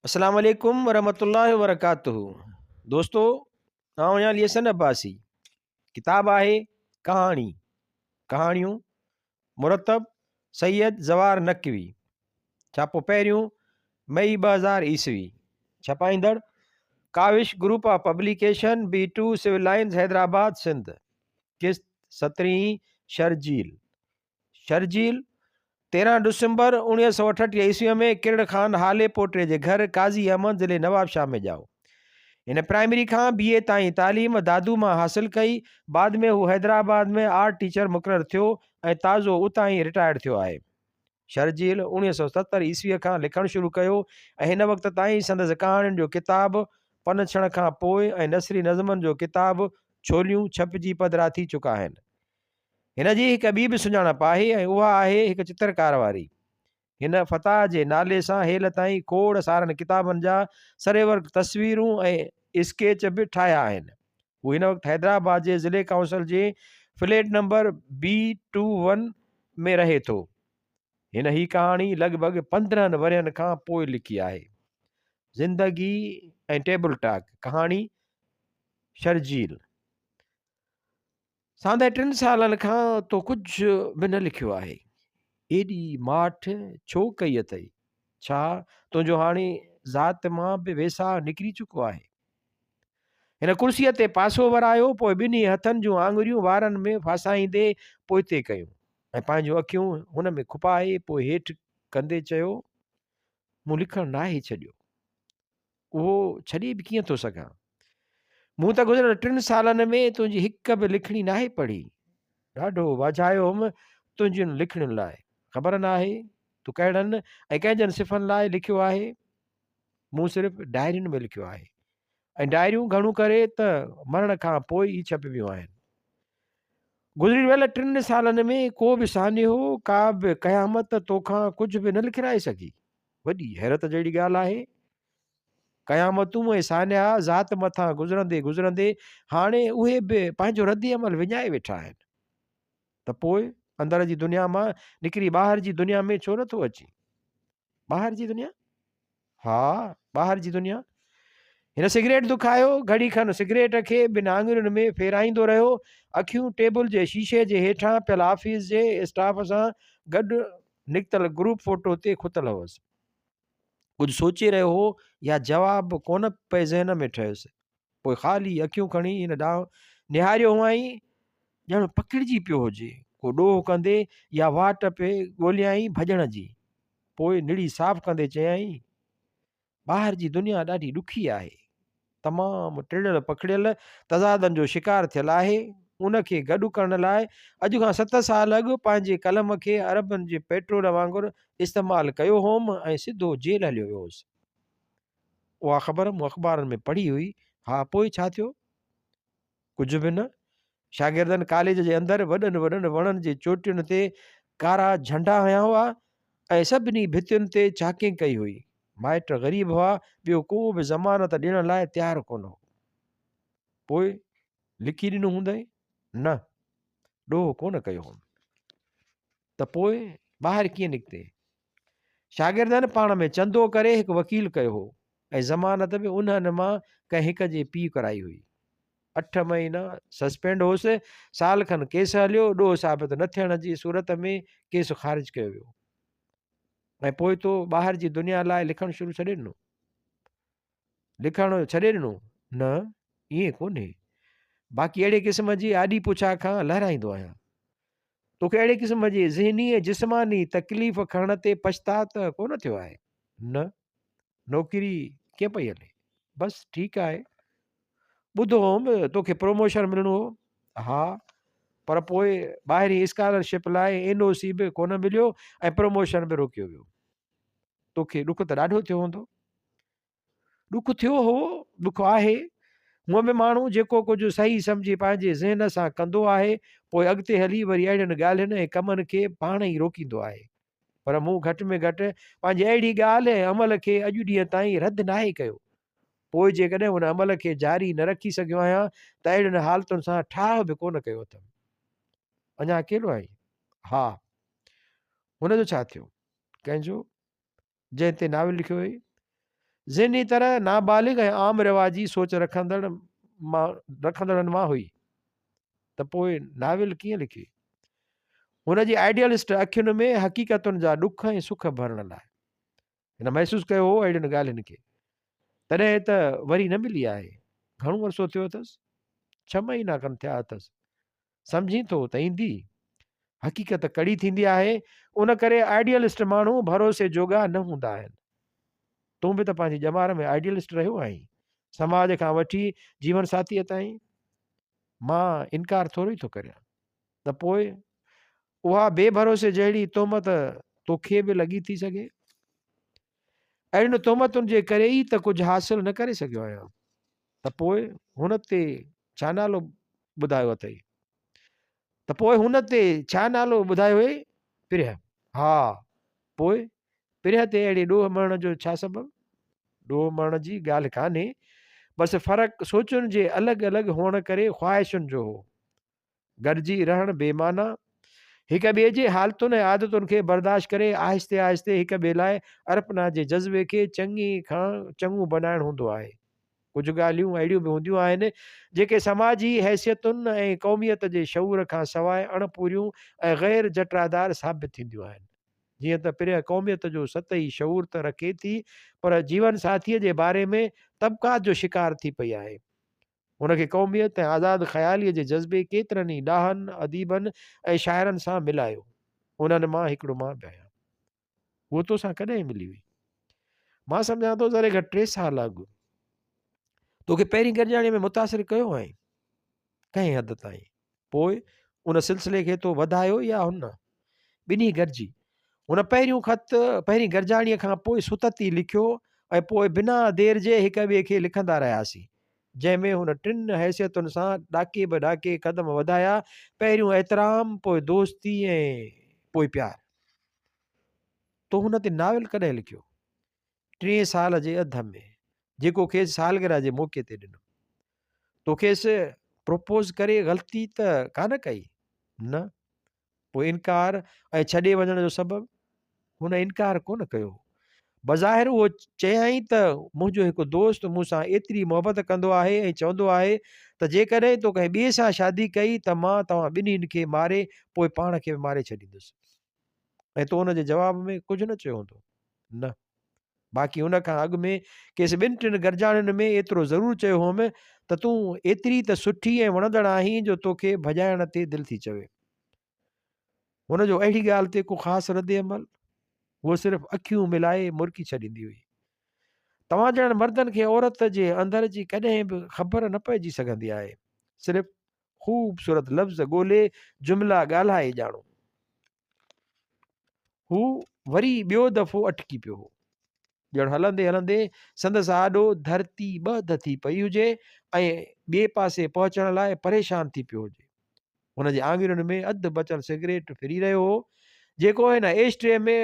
السلام عليڪم ورحمة الله وبرڪاته دوستو آئون آهيان علي حسن عباسي ڪتاب آهي ڪهاڻي ڪهاڻيون مرتب سيد زوار نقوي ڇاپو پهريون مئي 2000 عيسوي ڇپائيندڙ Kawish group of publication B two civil lines Hyderabad Sindh قسط سترهين شرجيل شرجيل، 13 ڊسمبر 1968 عيسويء ۾ ڪرڙ خان هالي پوٽي جي گهر قاضي احمد ضلعي نوابشاهه ۾ ڄائو. هن پرائمري کان بي اي تائين تعليم دادو مان حاصل ڪئي. بعد ۾ هو حيدرآباد ۾ آرٽ ٽيچر مقرر ٿيو ۽ تازو اتان ئي رٽائرڊ ٿيو آهي. شرجيل 1970 عيسويء کان لکڻ شروع ڪيو ۽ هن وقت تائين سندس ڪهاڻين جو ڪتاب پن ڇڻ کان پوء ۽ نثري نظمن جو ڪتاب ڇوليون ڇپجي پڌرا ٿي چڪا آهن. هن جي هڪ ٻي به سڃاڻپ آهي ۽ اها آهي هڪ چترڪار واري. هن فتاح جي نالي سان هيل تائين کوڙ سارن ڪتابن جا سريورق تصويرون ۽ اسڪيچ به ٺاهيا آهن. هو هن وقت حيدرآباد جي ضلعي ڪائونسل جي flat number B two one ۾ رهي ٿو. هن هي ڪهاڻي لڳ ڀڳ 15 ورهين کان پوء لکي آهي. زندگي ۽ ٽيبل ٽاڪ، ڪهاڻي، شرجيل. ساندهه ٽن سالن کان تو ڪجهه به نه لکيو آهي. ايڏي ماٺ ڇو ڪئي اٿئي؟ ڇا تنهنجو هاڻي ذات مان به ويساهه نڪري چڪو آهي؟ هن ڪرسيء تي پاسو ورايو، پوء ٻنهي هٿن جون آڱريون وارن ۾ ڦاسائيندي پوئتي ڪيون ۽ پنهنجون اکيون هن ۾ کپائي پوء هيٺ ڪندي چيو، مون لکڻ ناهي ڇڏيو. اهو ڇڏي به ڪيئن ٿو سگهان؟ مون ته گذريل ٽن سالن ۾ تنهنجي هڪ به لکڻي ناهي پڙهي. ڏاڍو واجهايو هوم تنهنجين لکڻين لاء. خبر ناهي تو ڪهڙن ۽ ڪنهنجن صفن لاء لکيو آهي. مون صرف ڊائرين ۾ لکيو آهي ۽ ڊائريون گهڻو ڪري ته مرڻ کان پوء ئي ڇپبيون آهن. گذري ويل ٽن سالن ۾ ڪو به سانحو، ڪا به قيامت توکان ڪجهه به نه لکرائي سگهي. وڏي حيرت جهڙي ڳالهه آهي. قيامتون ۽ سانحا ذات مٿان گذرندي گذرندي هاڻي اهي به پنهنجو رد عمل وڃائي ويٺا آهن. ته پوء اندر جي دنيا مان نڪري ٻاهر جي دنيا ۾ ڇو نٿو اچين؟ ٻاهر جي دنيا؟ ها، ٻاهر جي دنيا. هن سگريٽ دکايو، گهڙي کن سگريٽ کي ٻن آڱرين ۾ ڦيرائيندو رهيو. اکيون ٽيبل جي شيشي جي هيٺان پيل آفيس جي اسٽاف سان گڏ نڪتل گروپ فوٽو تي کتل هئس. ڪجهه سوچي رهيو هو يا جواب ڪونه پئي ذهن ۾ ٺهيس. پوء خالي اکيون کڻي هن ڏانهن نهاريو هئائين، ڄڻ پڪڙجي پيو هجي، ڪو ڏوهه ڪندي يا واٽ پئي ڳوليائين ڀڄڻ جي. پوء نڙي صاف ڪندي چيائين. ٻاهر جي دنيا ڏاڍي ڏکي آهي. تمام ٽڙيل پکڙيل تضادن جو شڪار ٿيل آهي. ان کي گڏ ڪرڻ لاء اڄ کان ست سال اڳ پنهنجي قلم کي عربن جي پيٽرول وانگر استعمال ڪيو هوم ۽ سڌو جيل هليو ويو هوس. اها خبر مون اخبارن ۾ پڙهي هئي. ها پوء ڇا ٿيو؟ ڪجهه به نه. شاگردن ڪاليج جي اندر وڏن وڏن وڻن جي چوٽين تي ڪارا جهنڊا هنيا هئا ۽ سڀني ڀتين تي چاڪنگ ڪئي هئي. مائٽ غريب هئا، ٻيو ڪو به ضمانت ڏيڻ لاء تيار ڪونه هو. پوء لکي ڏنو هوندئي؟ نه، ڏوهه ڪونه ڪيو هوم. ته پوء ٻاهر ڪيئن نڪتين؟ شاگردن پاڻ ۾ چندو ڪري هڪ وڪيل ڪيو هو ۽ ضمانت به انهن مان ڪنهن هڪ جي پيء ڪرائي هئي. اٺ مهينا سسپينڊ هوس، سال کن ڪيس هليو، ڏوهه ثابت نه ٿيڻ جي صورت ۾ ڪيس خارج ڪيو ويو ۽ پوء تو ٻاهر جي دنيا لاء لکڻ شروع ڇڏي ڏنو. لکڻ ڇڏي ڏنو؟ نه، ائين ڪونهي. باقي اهڙي قسم جي آڏي پڇا کان لهرائيندو آهيان. توکي اهڙي قسم جي ذهني ۽ جسماني تڪليف کڻڻ تي پڇتاء ته ڪونه ٿيو آهي؟ نه. نوڪري ڪيئن پئي هلي؟ بس ٺيڪ آهي. ٻڌو هوم توکي پروموشن ملڻو هو. ها، پر پوء ٻاهرين اسڪالرشپ لاء اين او سي به ڪونه مليو ۽ پروموشن به روڪيو ويو. توکي ڏک ته ڏاڍو ٿيو هوندو. ڏک ٿيو هو، ڏک آهي. هونء به ماڻهو جيڪو ڪجهه صحيح سمجهي پنهنجي ذهن سان ڪندو آهي، پوء اڳتي هلي وري اهڙين ڳالهين ۽ ڪمن کي پاڻ ئي روڪيندو آهي. پر مون گهٽ ۾ گهٽ پنهنجي اهڙي ڳالهه ۽ عمل کي اڄ ڏينهن تائين رد ناهي ڪيو. پوء جيڪڏهن ان عمل کي جاري نه رکي سگهيو آهيان ته اهڙين حالتن سان ٺاهه به ڪونه ڪيو اٿم. اڃا اڪيلو آهين؟ ها. هن جو ڇا ٿيو؟ ڪنهن جو؟ جنهن تي ناول لکيو هئي. ذهني طرح نابالغ ۽ عام رواجي سوچ رکندڙ مان رکندڙن مان هئي ته پوء ناول ڪيئن لکي؟ هن جي آئيڊيلسٽ اکين ۾ حقيقتن جا ڏک ۽ سک ڀرڻ لاء. هن محسوس ڪيو هو اهڙين ڳالهين کي. تڏهن ته وري نه ملي آهي. گهڻو عرصو ٿيو اٿس؟ ڇهه مهينا کن ٿيا اٿس. سمجهين ٿو ته ايندي. حقيقت ڪڙي ٿيندي آهي، ان ڪري آئيڊيلسٽ ماڻهو ڀروسي جوڳا نه هوندا آهن. تون به ته پنهنجي ڄمار ۾ آئيڊيلسٽ رهيو آهين. سماج کان وٺي جيون ساٿيء تائين. مان انڪار ٿورو ئي ٿو ڪريان. ته پوء اها بي ڀروسي جهڙي تهمت توکي به لڳي ٿي سگهي. اهڙين تهمتن جي ڪري ئي ته ڪجهه حاصل نه ڪري سگهيو آهيان. ته پوء هن تي ڇا نالو ٻڌايو اٿئي؟ ته پوء هن تي ڇا نالو ٻڌايو هئي؟ پرهه. ها، پوء پرهه تي اهڙي ڏوهه مڙهڻ جو ڇا سبب؟ ڏوهه مڙهڻ جي ڳالهه ڪانهي، بس فرق سوچن جي الڳ الڳ هئڻ ڪري خواهشن جو هو. گڏجي رهڻ بي معنيٰ، هڪ ٻئي جي حالتن ۽ عادتن کي برداشت ڪري آهستي آهستي هڪ ٻئي لاء ارپنا جي جذبي کي چڱي کان چڱو بنائڻ هوندو آهي. ڪجهه ڳالهيون اهڙيون به هونديون آهن، جيڪي سماجي حيثيتن ۽ قوميت جي شعور کان سواء اڻ پوريون ۽ غير جٽادار ثابت ٿينديون آهن. جيئن ته پرينء قوميت جو سطحي شعور ته رکي ٿي، پر جيون ساٿيء جي باري ۾ طبقات جو شڪار ٿي پئي آهي. هن کي قوميت ۽ آزاد خياليء جي جذبي ڪيترن ئي ڏاهن، اديبن ۽ شاعرن سان ملايو. انهن مان هڪڙو مان به آهيان. هوء توسان ڪڏهن ملي هئي؟ مان سمجهان ٿو ذري گهٽ ٽي سال اڳ. توکي پهرين گڏجاڻيء ۾ متاثر ڪيو هئائين؟ ڪنهن حد تائين. پوء ان سلسلي کي تو وڌايو يا هن؟ ٻنهي گڏجي. هن پهريون خط پهرين گڏجاڻيء کان پوء ستت ئي لکيو ۽ پوء بنا دير جي هڪ ٻئي کي لکندا رهياسين، جنهن ۾ هن ٽن حيثيتن سان ڏاڪي به ڏاڪي قدم وڌايا، پهريون احترام، پوء دوستي ۽ پوء پيار. تو هن تي ناول ڪڏهن لکيو؟ ٽئين سال جي اڌ ۾، جيڪو کيس سالگرهه جي موقعي تي ڏنو. تو کيس پروپوز ڪري غلطي ته ڪانه ڪئي؟ نه. پوء انڪار ۽ ڇڏي وڃڻ جو سبب؟ هن انڪار ڪونه ڪيو. بظاهر اهو چيائين ته منهنجو هڪ دوست مون سان ايتري محبت ڪندو آهي ۽ چوندو آهي ته جيڪڏهن تو ڪنهن ٻئي سان شادي ڪئي ته مان توهان ٻنهين کي ماري پوء پاڻ کي به ماري ڇڏيندس. ۽ تو ان جي جواب ۾ ڪجهه نه چيو هوندو؟ نه. باقي ان کان اڳ ۾ کيس ٻن ٽن گڏجاڻين ۾ ايترو ضرور چيو هئم ته تون ايتري ته سٺي ۽ وڻندڙ آهين جو توکي ڀڄائڻ تي دل ٿي چوي. هن جو اهڙي ڳالهه تي ڪو خاص رد عمل؟ هوء صرف اکيون ملائي مرڪي ڇڏيندي هئي. توهان جهڙن مردن کي عورت جي اندر جي ڪڏهن به خبر نه پئجي سگهندي آهي. صرف خوبصورت لفظ ڳولي جملا ڳالهائي ڄاڻو. هو وري ٻيو دفعو اٽڪي پيو هو. ڄڻ هلندي هلندي سندس آڏو ڌرتي ٻه اڌ ٿي پئي هجي ۽ ٻئي پاسي پهچڻ لاء پريشان ٿي پيو هجي. هن جي آڱرين ۾ اڌ بچيل سگريٽ ڦري رهيو هو، جيڪو هن ايش ٽري ۾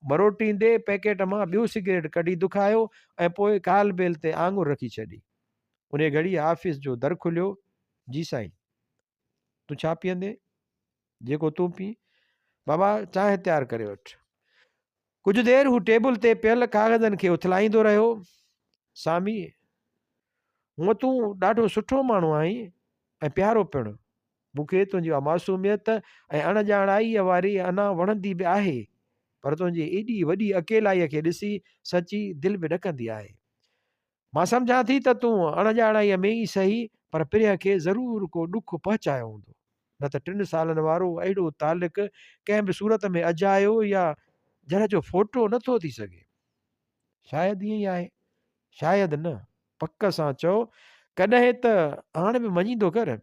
مروٽيندي پيڪيٽ مان ٻيو سگريٽ ڪڍي دکايو ۽ پوء ڪال بيل تي آڱر رکي ڇڏي. انهيء گهڙيء آفيس جو در کليو. جي سائين. تون ڇا پيئندين؟ جيڪو تون پيئين. بابا چانهه تيار ڪري وٺ. ڪجهه دير هو ٽيبل تي پيل ڪاغذن کي اٿلائيندو رهيو. سامي، هونء تون ڏاڍو سٺو ماڻهو آهين ۽ پيارو پڻ. مون کي تنهنجي اها معصوميت ۽ اڻ ڄاڻائيء واري انا وڻندي به آهي، پر تنهنجي ايڏي وڏي اڪيلائيء کي ڏسي سچي دل به ڏڪندي آهي. مان سمجهان ٿي ته تون اڻڄاڻائيء ۾ ئي سهي پر پرينء کي ضرور ڪو ڏک پهچايو هوندو، نه ته ٽن سالن وارو اهڙو تعلق ڪنهن به صورت ۾ اجايو يا جر جو ڦوٽو نه ٿو ٿي سگهي. شايد ائين ئي آهي، شايد نه، پڪ سان چئو، ڪڏهن ته هاڻ به مڃيندو ڪر.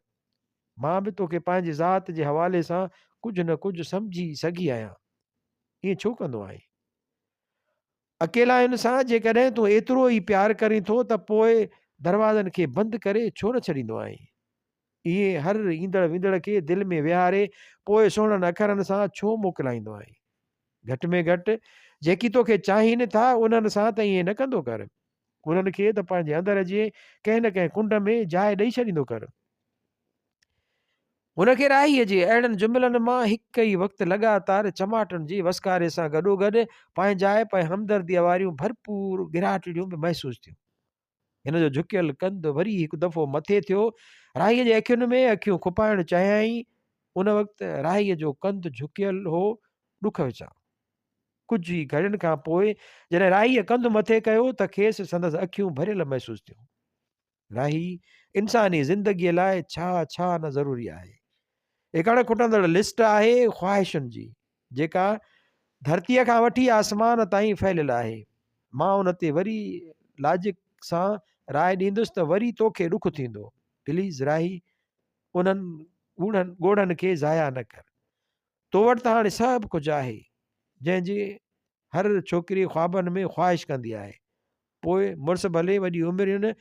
مان به توکي پنهنجي ذات جي حوالي سان ڪجهه نه ڪجهه سمجهي سگهي آهيان. ائين ڇو ڪندو آهين؟ اڪيلاين سان جيڪڏهن تون ايترو ئي پيار ڪرين ٿو ته پوء دروازن کي بند ڪري ڇو نه ڇڏيندو آهين؟ ائين هر ايندڙ ويندڙ کي دل ۾ ويهاري پوء سهڻن اکرن سان ڇو موڪلائيندو آهين؟ گهٽ ۾ گهٽ جيڪي توکي چاهين ٿا انهن سان ته ائين نه ڪندو ڪر. انهن کي ته پنهنجي اندر جي ڪنهن نه ڪنهن ڪنڊ ۾ جاء ڏئي ڇڏيندو ڪر. هن کي راهيء جي اهڙن جملن مان هڪ ئي وقت لڳاتار چماٽن جي وسڪاري سان گڏوگڏ پنهنجائپ ۽ همدرديء واريون ڀرپور ڳراٽڙيون به محسوس ٿيون. هن جو جهڪيل ڪنڌ وري هڪ دفعو مٿي ٿيو. راهيء جي اکين ۾ اکيون کپائڻ چاهيائين. ان وقت راهيء جو ڪنڌ جهڪيل هو ڏک وچان. ڪجهه ئي گهڙين کان پوء جڏهن راهيء ڪنڌ مٿي ڪيو ته کيس سندس اکيون ڀريل محسوس ٿيون. راهي، انساني زندگيء لاء ڇا ڇا نه ضروري آهي. هڪ اڻ کٽندڙ لسٽ آهي خواهشن جي، جيڪا ڌرتيء کان وٺي آسمان تائين ڦهليل آهي. مان ان تي وري لاجڪ سان راء ڏيندس ته وري توکي ڏک ٿيندو. پليز راهي، انهن ڳوڙهن ڳوڙهن کي ضايع نه ڪر. تو وٽ ته هاڻي سڀ ڪجهه آهي، جنهن جي هر ڇوڪري خوابن ۾ خواهش ڪندي آهي. پوء مڙس ڀلي وڏي عمرين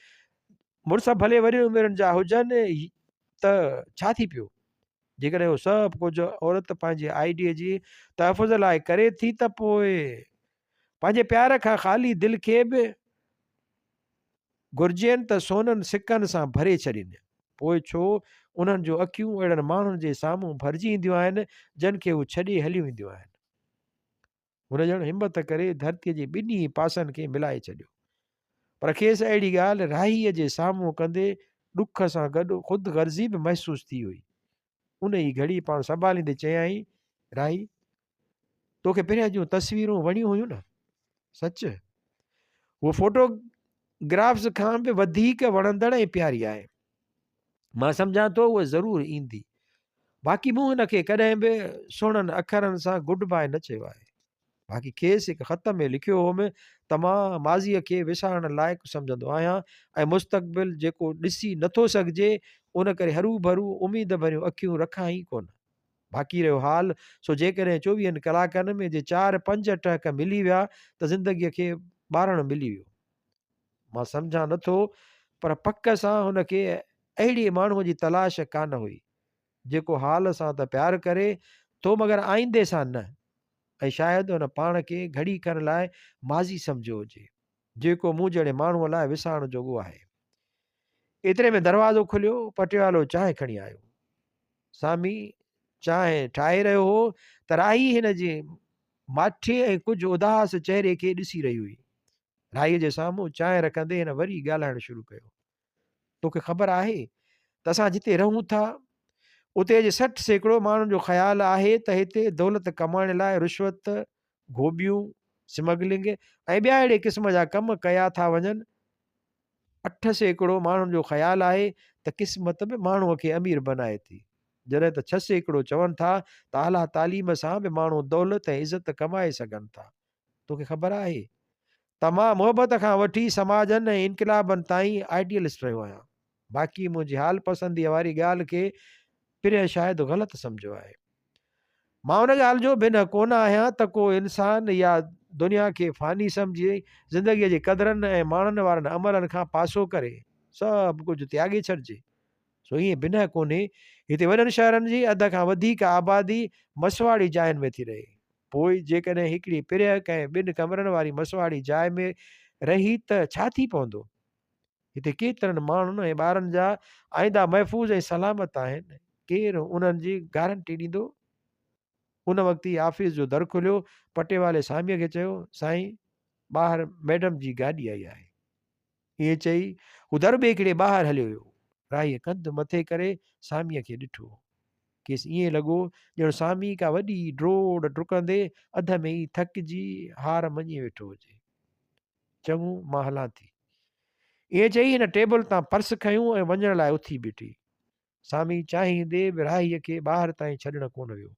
مڙس ڀلي وڏين عمرين جا هجن ته ڇا ٿي پيو؟ جيڪڏهن اهو سڀ ڪجهه عورت پنهنجي I D جي تحفظ لاء ڪري ٿي ته پوء پنهنجي پيار کان خالي دل کي به گهرجين ته سونن سڪن سان ڀري ڇڏين. پوء ڇو انهن جون اکيون اهڙن ماڻهن جي سامهون ڀرجي اينديون آهن جن کي هو ڇڏي هليون وينديون آهن. هن ڄڻ همت ڪري ڌرتيء جي ٻنهي پاسن کي ملائي ڇڏيو. پر کيس اهڙي ڳالهه راهيء جي سامهون ڪندي ڏک سان گڏ خود غرضي به محسوس ٿي هئي. ان ئي گهڙي پاڻ سنڀاليندي چيائين، راهي! توکي پريان جون تصويرون وڻيون هيون نه؟ سچ؟ هوء فوٽو گرافس کان به وڌيڪ وڻندڙ ۽ پياري آهي. مان سمجهان ٿو هوء ضرور ايندي. باقي مون هن کي ڪڏهن به سهڻن اکرن سان گڊ باء نه چيو آهي. باقي کيس هڪ خط ۾ لکيو هوم ته مان ماضيء کي وسارڻ لائق سمجهندو آهيان ۽ مستقبل جيڪو ڏسي نٿو سگهجي ان ڪري هروڀرو اميد ڀريون اکيون رکان ئي ڪونه. باقي رهيو حال سو جيڪڏهن چوويهن ڪلاڪن ۾ جي چار پنج ٽهڪ ملي ويا ته زندگيء کي ٻارڻ ملي ويو. مان سمجهان نٿو پر پڪ سان هن کي اهڙي ماڻهوء جي تلاش ڪانه هئي، جيڪو حال سان ته پيار ڪري ٿو مگر آئيندي سان نه ۽ شايد هن پاڻ کي گهڙي کن لاء ماضي سمجهيو هجي، جيڪو مون جهڙي ماڻهوء لاء وسارڻ جوڳو آهي. ايتري ۾ دروازو کليو، پٽيوالو چانهه کڻي آيو. سامي چانهه ٺاهي رهيو هو ته راهي هن جي ماٺي ۽ ڪجهه اداس چهري کي ڏسي رهي هئي. راهيء جي سامهون چانهه رکندي هن وري ڳالهائڻ شروع ڪيو. توکي خبر آهي ته اسان جتي رهون ٿا، اتي جي 60% ماڻهن جو خيال آهي ته هتي دولت ڪمائڻ لاء رشوت، گهوٻيون، سمگلنگ ۽ ٻيا اهڙي قسم جا ڪم ڪيا ٿا وڃن. 8% ماڻهن جو خيال آهي ته قسمت به ماڻهوء کي امير بنائي ٿي. جڏهن ته 6% چون ٿا ته اعليٰ تعليم سان به ماڻهو دولت ۽ عزت ڪمائي سگهن ٿا. توکي خبر آهي ته مان محبت کان وٺي سماجن ۽ انقلابن تائين آئيڊيلسٽ رهيو آهيان. باقي منهنجي حال پسنديء واري ڳالهه کي پرينء شايد غلط سمجهيو آهي. مان ان ڳالهه جو بنهه ڪونه آهيان ته ڪو انسان يا دنيا کي فاني سمجهي زندگيء جي قدرن ۽ ماڻهن وارن عملن کان پاسو ڪري سڀ ڪجهه تياڳي ڇڏجي. سو ائين بنهه ڪونهي. هتي وڏن شهرن جي اڌ کان وڌيڪ آبادي مسواڙي جاين ۾ ٿي رهي. پوء جيڪڏهن هڪڙي پرينء ڪنهن ٻن ڪمرن واري مسواڙي جاء ۾ رهي ته ڇا ٿي پوندو؟ هتي ڪيترن ماڻهن ۽ ٻارن جا آئندا محفوظ ۽ سلامت آهن، ڪير انهن جي گارنٽي ڏيندو؟ ان وقت ئي آفيس جو در کليو، پٽيوالي ساميء کي چيو، سائين، ٻاهر ميڊم جي گاڏي آئي آهي. ائين چئي هو در ٻيڪڙي ٻاهر هليو ويو. راهيء ڪنڌ مٿي ڪري ساميء کي ڏٺو. کيس ائين لڳو ڄڻ سامي ڪا وڏي ڊوڙ ڊڪندي اڌ ۾ ئي ٿڪجي هار مڃي ويٺو هجي. چڱو، مان هلان ٿي. ائين چئي هن ٽيبل تان پرس کنيو ۽ وڃڻ لاء اٿي بيٺي. سامي چاهيندي به راهيء کي ٻاهر تائين ڇڏڻ ڪونه ويو.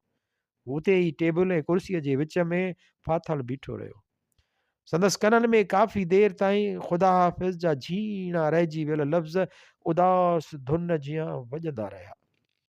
هو اتي ئي ٽيبل ۽ ڪرسيء جي وچ ۾ ڦاٿل بيٺو رهيو. سندس ڪنن ۾ ڪافي دير تائين خدا حافظ جا جهيڻا رهجي ويل لفظ اداس ڌن جيان وڄندا رهيا.